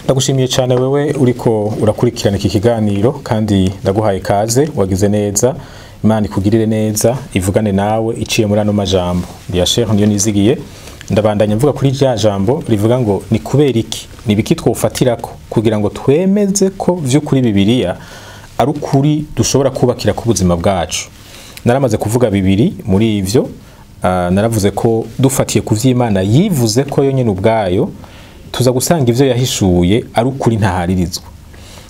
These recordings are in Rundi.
Ndagushimiye cyane wewe uriko urakurikirana iki kiganiro, kandi ndaguhaye kaze, wagize neza. Imana ikugirire neza, ivugane nawe iciye muri ano majambo. Ndi Sheikh niyo nizigiye. Ndabandanya mvuga kuri rya jambo rivuga ngo ni kubera iki, ni biki twofatirako kugira ngo twemeze ko vy'ukuri Bibiliya ari ukuri dushobora kubakira ku buzima bwacu. Naramaze kuvuga bibiri muri ivyo. Naravuze ko dufatiye ku vy'Imana yivuze ko yo nyene ubwayo, tuza gusanga ivyo yahishuye ari ukuri ntaharirizwa.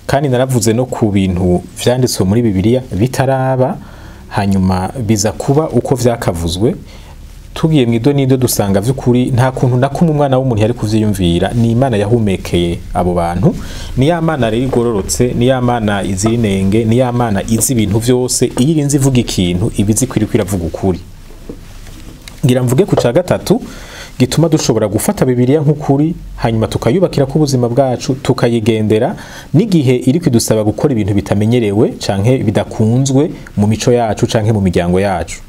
Kandi naravuze no ku bintu vyanditswe muri Bibiliya bitaraba, hanyuma biza kuba uko vyakavuzwe. Tugiye mu idonido dusanga vy'ukuri nta kuntu na kumwe umwana w'umuntu yari kuvyiyumvira, ni Imana yahumekeye abo bantu. Ni ya Mana rero igororotse, ni ya Mana izira inenge, ni ya Mana izi ibintu vyose. Iyo irinze ivuga ikintu iba izi ko iriko iravuga ukuri. Ngira mvuge ku ca gatatu gituma dushobora gufata Bibiliya nk'ukuri, hanyuma tukayubakira ku buzima bwacu, tukayigendera n'igihe iri kwidusaba gukora ibintu bitamenyerewe canke bidakunzwe mu mico yacu canke mu miryango yacu.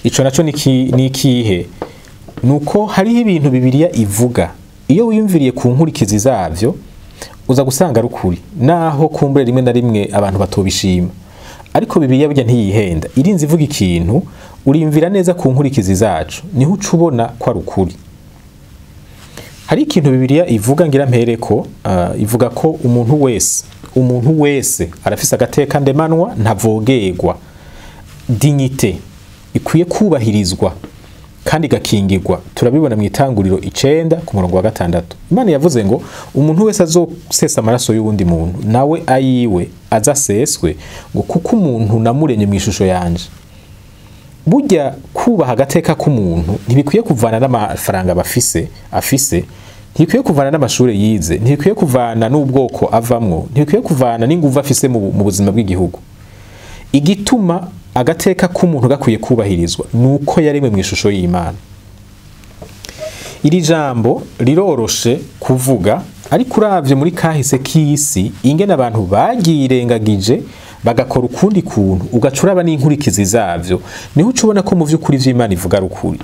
Ico naco ni ikihe? Nuko hariho ibintu Bibiliya ivuga, iyo wiyumviriye ku nkurikizi zavyo uza gusanga ari ukuri, naho kumbure rimwe na rimwe abantu batobishima. Ariko Bibiliya burya ntiyihenda, irinze ivuga ikintu urimvira neza ku nkurikizi zacu, niho uca ubona ko ari ukuri. Hari ikintu Bibiliya ivuga, ngira mpereko, ivuga ko umuntu wese arafise agateka ndemanwa ntavogerwa, dignité ikwiye kubahirizwa kandi igakingirwa. Turabibona mu Itanguriro 9 ku murongo wa 6. Imana yavuze ngo umuntu wese azosesa amaraso y'uwundi muntu, nawe ayiwe azaseswe, ngo kuko umuntu namuremye mu ishusho yanje. Burya kubaha agateka k'umuntu ntibikwiye kuvana n'amafaranga bafise afise, ntibikwiye kuvana n'amashuri yize, ntibikwiye kuvana n'ubwoko avamwo, ntibikwiye kuvana n'inguvu afise mu buzima bw'igihugu. Igituma agateka k'umuntu gakwiye kubahirizwa nuko yaremwe mu ishusho y'Imana. Iri jambo riroroshe kuvuga, ariko uravye muri kahise k'isi ingene abantu bagirengagije bagakora ukundi kuntu, ugaca uraba n'inkurikizi zavyo, niho uca ubona ko mu vy'ukuri vy'Imana ivuga ari ukuri.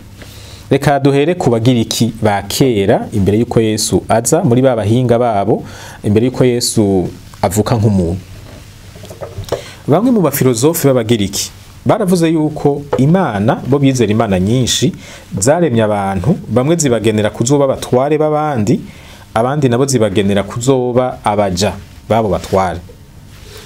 Reka duhere ku Bagiriki ba kera, imbere y'uko Yesu aza, muri ba bahinga babo, imbere y'uko Yesu avuka nk'umuntu. Bamwe mu bafilozofe b'Abagiriki baravuze yuko Imana, bo bizera imana nyinshi, zaremye abantu, bamwe zibagenera kuzoba abatware b'abandi, abandi nabo zibagenera kuzoba abaja babo batware.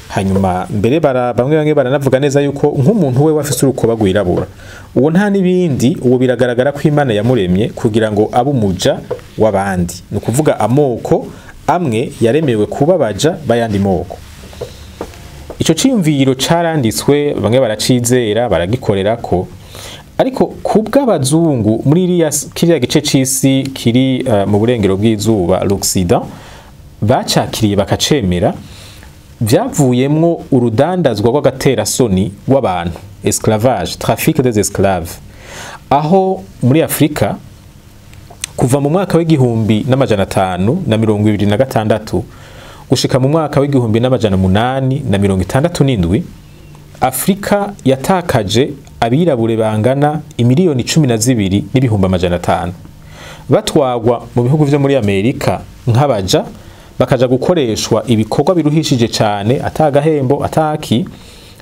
Hanyuma mbere bamwe baranavuga neza yuko nk'umuntu we wafise urukoba rwirabura, uwo nta n'ibindi, uwo biragaragara ko Imana yamuremye kugira ngo abe umuja w'abandi. Ni ukuvuga amoko amwe yaremewe kuba abaja b'ayandi moko. Ico ciyumviro caranditswe, bamwe baracizera, baragikorerako. Ariko kubw'abazungu muri kiriya gice c'isi kiri mu burengero bw'izuba, l'Occident, bacakiriye bakacemera, vyavuyemwo urudandazwa rw'agaterasoni w'abantu, esclavage, trafic des esclaves, aho muri Afrika kuva mu mwaka w'1526 gushika mu mwaka w'1867, Afrika yatakaje abirabure bangana imiliyoni 12,500,000, batwagwa mu bihugu vyo muri Amerika nk'abaja, bakaja gukoreshwa ibikorwa biruhishije cane atagahembo ataki.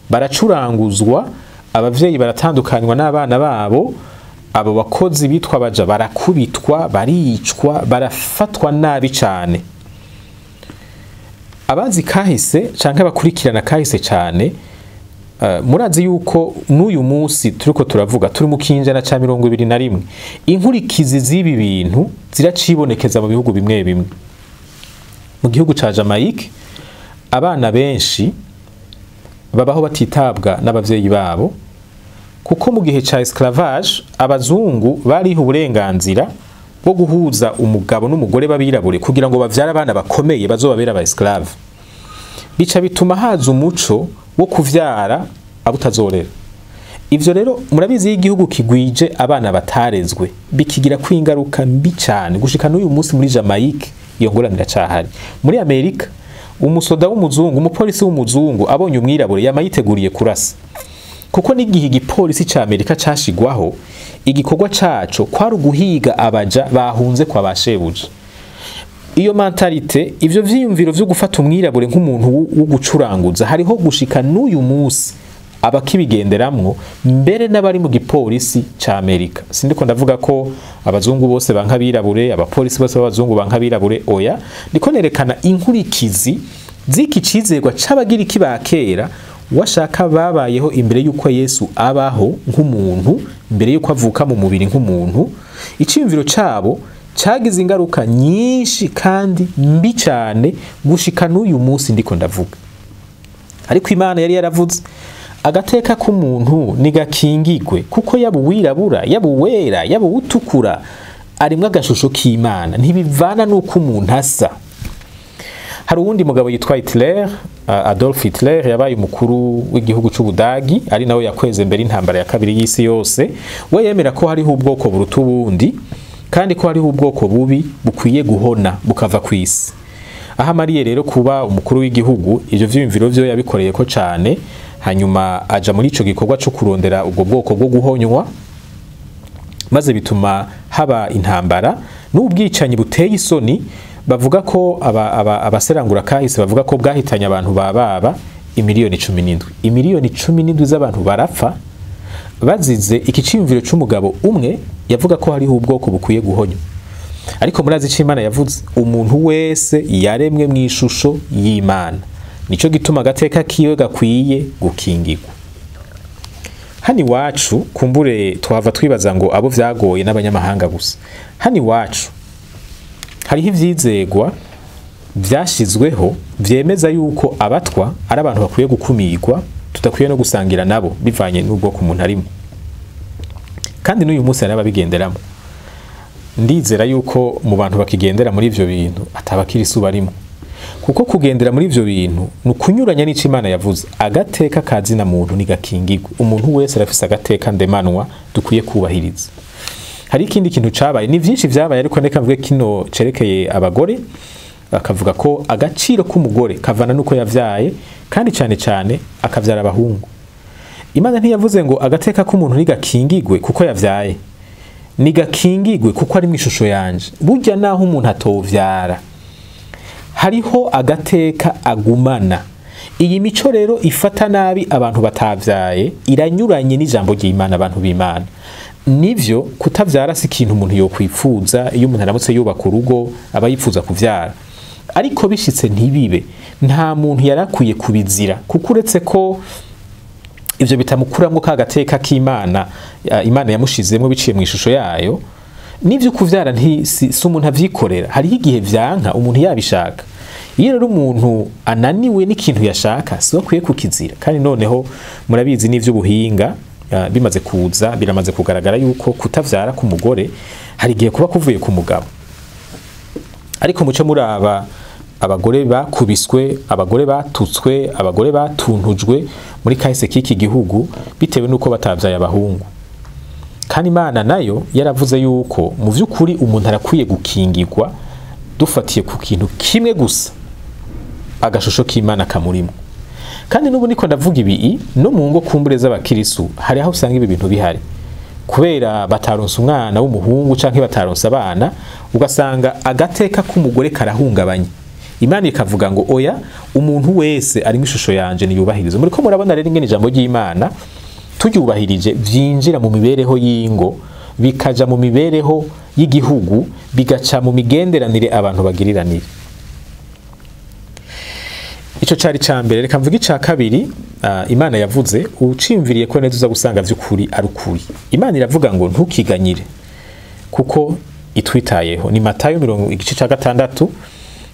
Baracuranguzwa, abavyeyi baratandukanywa n'abana babo, abo bakozi bitwa baja barakubitwa, baricwa, barafatwa nabi cane. Abazi kahise canke abakurikirana kahise cane, murazi yuko n'uyu munsi turiko turavuga, turi mu kinjana ca 21, inkurikizi z'ibi bintu ziracibonekeza mu bihugu bimwe bimwe. Mu gihugu ca Jamaica abana benshi babaho batitabwa n'abavyeyi babo, kuko mu gihe ca esclavage abazungu bariha uburenganzira bwo guhuza umugabo n'umugore b'abirabure kugira ngo bavyare abana bakomeye bazobabera aba esclave. Bica bituma haza umuco wo kuvyara abo utazorera. Ivyo rero murabizi, iyo igihugu kigwije abana batarezwe bikigira ko ingaruka mbi cane. Gushika n'uyu munsi muri Jamaica iyo ngorane iracahari. Muri Amerika umusoda w'umuzungu, umupolisi w'umuzungu abonye umwirabure yama yiteguriye kurasa, kuko n'igihe igipolisi ca Amerika cashigwaho, igikorwa caco kwari uguhiga abaja bahunze kwa ba shebuja. Iyo mentalité, ivyo vyiyumviro vyo gufata umwirabure nk'umuntu wo gucuranguza, hariho gushika n'uyu munsi abakibigenderamwo, mbere n'abari mu gipolisi ca Amerika. Sindiko ndavuga ko abazungu bose banka abirabure, abapolisi bose b'abazungu banka abirabure, oya, ndiko nerekana inkurikizi z'iki cizerwa c'Abagiriki ba kera, washaka babayeho imbere y'uko Yesu abaho nk'umuntu, imbere y'uko avuka mu mubiri nk'umuntu. Iciyumviro cabo cagize ingaruka nyinshi kandi mbi cyane gushika n'uyu munsi ndiko ndavuga. Ariko Imana yari yaravuze agateka k'umuntu nigakingigwe, kuko yaba uwirabura, yaba uwera, yaba uwutukura, arimwo agashusho k'Imana, ntibivana n'uko umuntu asa. Hari uwundi mugabo yitwa Hitler, Adolf Hitler, yabaye umukuru w'igihugu c'Ubudagi, ari nawe yakweze mbere intambara ya kabiri y'isi yose. We yemera ko hariho ubwoko buruta ubundi, kandi ko hariho ubwoko bubi bukwiye guhona bukava ku isi. Aho amariye rero kuba umukuru w'igihugu, ivyo vyiyumviro vyo yabikoreye ko cane, hanyuma aja muri ico gikorwa co kurondera ubwo bwoko bwo guhonywa, maze bituma haba intambara n'ubwicanyi buteye isoni. Bavuga ko abaserangura kahise bavuga ko bwahitanye abantu bababa imiliyoni 17. Imiliyoni 17 z'abantu barapfa bazize iki ciyumviro c'umugabo umwe yavuga ko hariho ubwoko bukwiye guhonywa. Ariko murazi ico Imana yavuze, umuntu wese yaremwe mu ishusho y'Imana, nico gituma agateka kiwe gakwiye gukingirwa. Hano iwacu kumbure twava twibaza ngo abo vyagoye n'abanyamahanga gusa. Hano iwacu hariho ivyizegwa vyashizweho vyemeza yuko abatwa ari abantu bakwiye gukumirwa, tudakwiye no gusangira nabo bivanye n'ubwoko umuntu arimo. Kandi n'uyu munsi hari ababigenderamo. Ndizera yuko mu bantu bakigendera muri ivyo bintu atabakirisu barimo, kuko kugendera muri ivyo bintu ni ukunyuranya n'ico Imana yavuze. Agateka kazina muntu nigakingirwe, umuntu wese arafise agateka ndemanwa dukwiye kubahiriza. Hari ikindi kintu cabaye, ni vyinshi vyabaye, ariko ndeka mvuge kino cerekeye abagore. Bakavuga ko agaciro k'umugore kavana nuko yavyaye, kandi cane cane akavyara abahungu. Imana ntiyavuze ngo agateka k'umuntu nigakingigwe kuko yavyaye, nigakingigwe kuko ari mu ishusho yanje. Burya naho umuntu atovyara, hariho agateka agumana. Iyi mico rero ifata nabi abantu batavyaye iranyuranye n'ijambo ry'Imana, abantu b'Imana. Nivyo kutavyara si ikintu umuntu yokwipfuza, iyo umuntu aramutse yubaka urugo aba yifuza kuvyara, ariko bishitse ntibibe, nta muntu yarakwiye kubizira, kuko uretse ko ivyo bitamukuramwo ka gateka k'Imana, Imana yamushizemwo biciye mu ishusho yayo. Nivyo kuvyara si umuntu avyikorera, hariho igihe vyanka umuntu yabishaka. Iyo rero umuntu ananiwe n'ikintu yashaka, si akwiye kukizira. Kandi noneho murabizi n'ivy'ubuhinga bimaze kuza, biramaze kugaragara yuko kutavyara k'umugore hari igihe kuba kuvuye ku mugabo. Ariko muce muraba abagore bakubiswe, abagore batutswe, abagore batuntujwe muri kahise k'iki gihugu bitewe nuko batavyaye abahungu. Kandi Imana nayo yaravuze yuko mu vy'ukuri umuntu arakwiye gukingirwa dufatiye ku kintu kimwe gusa, agashusho k'Imana kamurimo. Kandi n'ubu niko ndavuga ibi, no mu ngo kumbure z'abakirisu hari aho usanga ibi bintu bihari, kubera bataronse umwana w'umuhungu canke bataronse abana, ugasanga agateka k'umugore karahungabanye. Imana ikavuga ngo oya, umuntu wese ari mu ishusho yanje niyubahirize. Muriko murabona rero ingene ijambo ry'Imana turyubahirije vyinjira mu mibereho y'ingo, bikaja mu mibereho y'igihugu, bigaca mu migenderanire abantu bagiriranire. Ico cari ca mbere. Reka mvuge ica kabiri. Imana yavuze, ucimviriye ko neza uza gusanga vy'ukuri ari ukuri. Imana iravuga ngo ntukiganyire kuko itwitayeho. Ni Matayo igice ca 6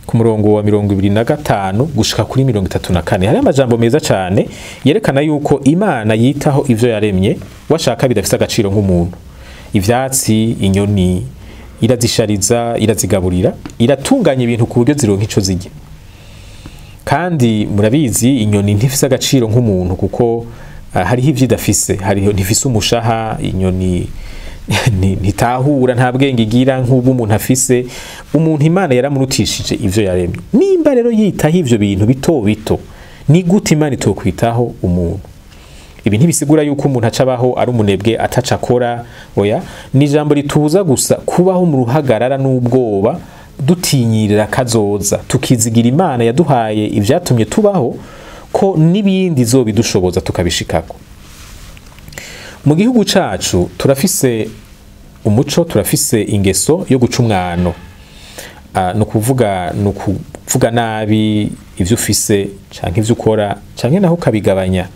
ku murongo wa 25 gushika kuri 34. Hari amajambo meza cane yerekana yuko Imana yitaho ivyo yaremye, washaka bidafise agaciro nk'umuntu. Ivyatsi, inyoni, irazishariza, irazigaburira, iratunganya ibintu ku buryo zironka ico zirya. Kandi murabizi inyoni ntifise agaciro nk'umuntu, kuko hariho ivyo idafise, hariho ntifise umushaha, inyoni ntitahura, nta bwenge igira nk'ubu umuntu afise. Umuntu Imana yaramurutishije ivyo yaremye. Nimba rero yitaho ivyo bintu bito bito, ni gute Imana itokwitaho umuntu? Ibi ntibisigura yuko umuntu acabaho ari umunebwe ataca akora, oya, ni ijambo ritubuza gusa kubaho mu ruhagarara n'ubwoba dutinyirira kazoza, tukizigira Imana yaduhaye ivyatumye tubaho, ko n'ibindi izobidushoboza tukabishikako. Mu gihugu cacu turafise umuco, turafise ingeso yo guca umwano. Ni ukuvuga nabi ivyo ufise canke ivyo ukora, canke naho ukabigabanya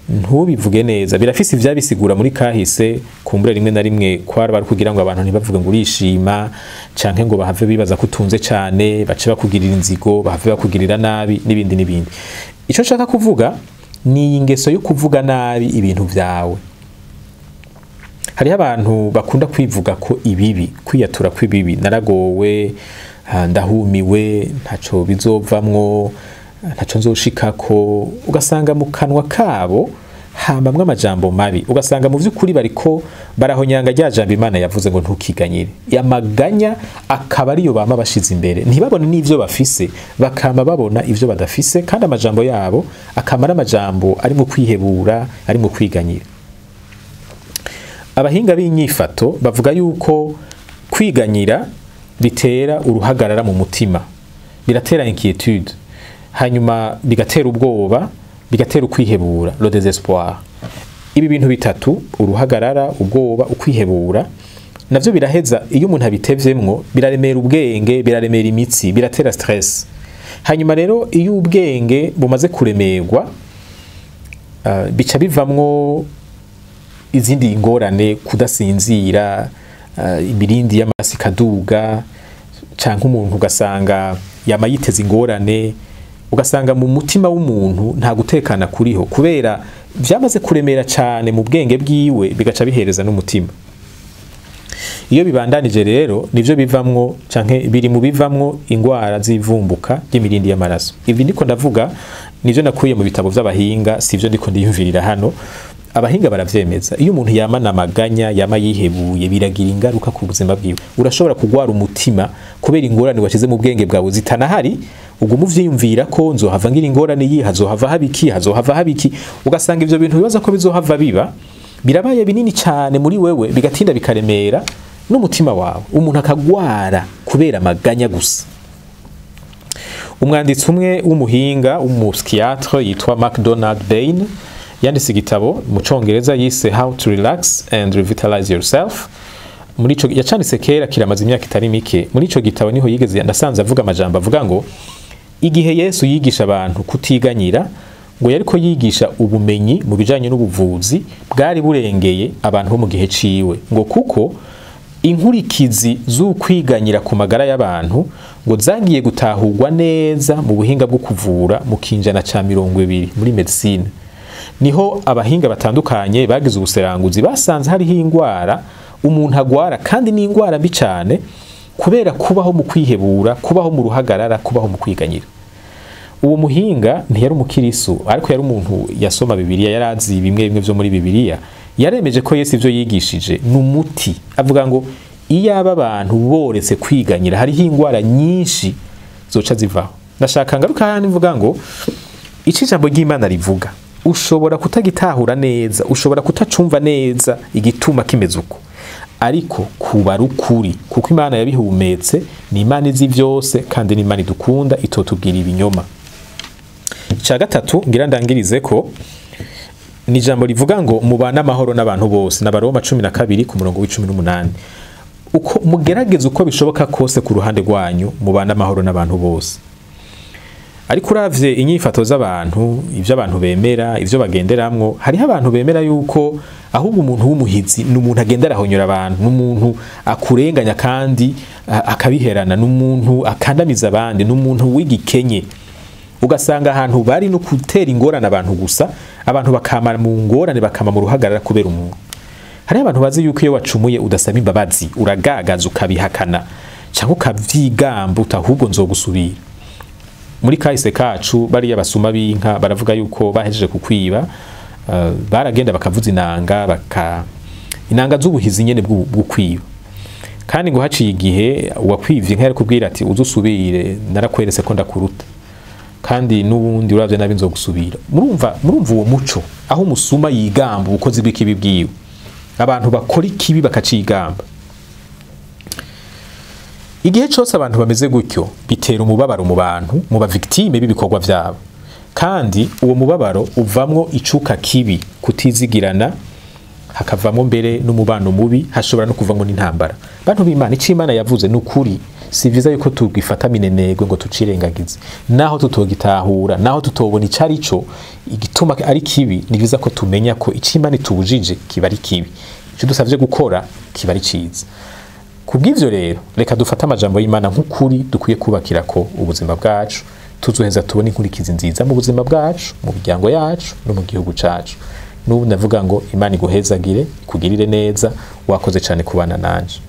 ntubivuge neza. Birafise ivyabisigura muri kahise, kumbura rimwe na rimwe kwara bari kugira ngo abantu ntibavuge ngo urishima, canke ngo bahave bibaza ko utunze cane, bace bakugirira inzigo, bahave bakugirira nabi, n'ibindi n'ibindi. Ico nshaka kuvuga ni iyi ngeso yo kuvuga nabi ibintu vyawe. Hariho abantu bakunda kwivuga ko ibibi, kwiyatura kw'ibibi: naragowe, ndahumiwe, ntaco bizovamwo, ntaco nzoshikako. Ugasanga mu kanwa kabo hambamwo amajambo mabi, ugasanga mu vy'ukuri bariko barahonyanga rya jambo Imana yavuze ngo ntukiganyire. Amaganya akaba ariyo bama bashize imbere, ntibabone n'ivyo bafise, bakama babona ivyo badafise, kandi amajambo yabo akama ari amajambo ari mu kwihebura, ari mu kwiganyira. Abahinga b'inyifato bavuga yuko kwiganyira bitera uruhagarara mu mutima, biratera inquiétude, hanyuma bigatera ubwoba, bigatera ukwihebura, le désespoir. Ibi bintu bitatu, uruhagarara, ubwoba, ukwihebura, navyo biraheza iyo umuntu abitevyemwo biraremera ubwenge, biraremera imitsi, biratera stress. Hanyuma rero iyo ubwenge bumaze kuremerwa, bica bivamwo izindi ngorane: kudasinzira, imirindi y'amaraso ikaduga, canke umuntu ugasanga yama yiteza ingorane, ugasanga mu mutima w'umuntu nta gutekana kuriho, kubera vyamaze kuremera cane mu bwenge bwiwe, bigaca bihereza n'umutima. Iyo bibandanije rero, nivyo bivamwo canke biri mu bivamwo ingwara z'ivumbuka ry'imirindi y'amaraso. Ibi ndiko ndavuga nivyo nakuye mu bitabo vy'abahinga, sivyo ndiko ndiyumvirira hano. Abahinga baravyemeza: iyo umuntu yamana amaganya, yama yihebuye, biragira ingaruka ku buzima bwiwe. Urashobora kugwara umutima kubera ingorane washize mu bwenge bwawe zitanahari, uguma uvyiyumvira ko nzohava ngira ingorane iyi, hazohava habiki, hazohava habiki, ugasanga ivyo bintu bibaza ko bizohava biba birabaye binini cyane muri wewe, bigatinda bikaremera n'umutima wawe, umuntu akagwara kubera amaganya gusa. Umwanditsi umwe w'umuhinga, w'umupsychiatre, yitwa MacDonald Bain, yanditse igitabo mu Congereza yise "How to Relax and Revitalize Yourself". Muri ico yacanditse kera, kiramaze imyaka itari mike. Muri ico gitabo niho yigeze nasanze avuga amajambo avuga ngo igihe Yesu yigisha abantu kutiganyira, ngo yariko yigisha ubumenyi mu bijanye n'ubuvuzi bwari burengeye abantu bo mu gihe ciwe, ngo kuko inkurikizi z'ukwiganyira ku magara y'abantu ngo zagiye gutahurwa neza mu buhinga bwo kuvura mu kinjana ca 20. Muri medicine niho abahinga batandukanye bagize ubuseranguzi, basanze hariho ingwara umuntu agwara, kandi ni ingwara mbi cane, kubera kubaho mu kwihebura, kubaho mu ruhagarara, kubaho mu kwiganyira. Uwo muhinga ntiyari umukirisu, ariko yari umuntu yasoma Bibiliya, yarazi bimwe bimwe vyo muri Bibiliya. Yaremeje ko Yesu ivyo yigishije ni umuti. Avuga ngo iyo aba abantu boretse kwiganyira, hariho ingwara nyinshi zoca zivaho. Ndashaka ngaruka hano mvuga ngo ico ijambo ry'Imana rivuga ushobora kutagitahura neza, ushobora kutacumva neza igituma kimeze uko, ariko kuba ari ukuri, kuko Imana yabihumetse, ni Imana izi vyose, kandi ni Imana idukunda, itotubwira ibinyoma. Icya gatatu ngira ndangirize ko ni ijambo rivuga ngo mubane amahoro n'abantu bose, n'Abaroma 12 ku murongo w'18. Uko mugerageza uko bishoboka kose ku ruhande rwanyu, mubane amahoro n'abantu bose. Ariko uravye inyifato z'abantu, ivyo abantu bemera, ivyo bagenderamwo, hariho abantu bemera yuko ahubwo umuntu w'umuhizi ni umuntu agenda arahonyora abantu, ni umuntu akurenganya kandi akabiherana, ni umuntu akandamiza abandi, ni umuntu w'igikenye. Ugasanga ahantu bari no gutera ingorane abantu gusa, abantu bakama mu ngorane, bakama mu ruhagarara kubera umuntu. Hariho abantu bazi yuko iyo wacumuye udasaba imbabazi, uragagaza, ukabihakana cyangwa ukavyigamba uti ahubwo nzogusubira. Muri kahise kacu, bariya basuma b'inka baravuga yuko bahejeje kukwiba, baragenda bakavuza inanga, baka inanga z'ubuhizi nyene bwo kwiba, kandi ngo haciye igihe uwakwivye inka yari ati: "Uzusubire, narakweretse ko ndakuruta, kandi n'ubundi uravye nabi nzogusubira." Murumva uwo muco aho umusuma yigamba ubukozi bw'ikibi bwiwe, abantu bakora ikibi bakacigamba. Igihe cyose abantu bameze gutyo, bitera umubabaro mu bantu, mu ba victime b'ibikorwa vyabo, kandi uwo mubabaro uvamwo icuka kibi, kutizigirana, hakavamwo mbere n'umubano mubi, hashobora no kuvamwo n'intambara. Bantu b'Imana, icyo Imana yavuze ni ukuri. Si vyiza yuko tugifata minenegwe ngo tucirengagize, naho tutogitahura, naho tutobona ico ari cyo igituma ari kibi. Ni vyiza ko tumenya ko icyo Imana itubujije kiba ari kibi, icyo dusavye gukora kiba ari ciza. Kubw'ivyo rero, reka dufate amajambo y'Imana nk'ukuri dukwiye kubakira ko ubuzima bwacu, tuzoheza tubone inkurikizi nziza mu buzima bwacu, mu miryango yacu no mu gihugu cacu. N'ubu ndavuga ngo Imana iguhezagire, ikugirire neza. Wakoze cyane kubana nanje.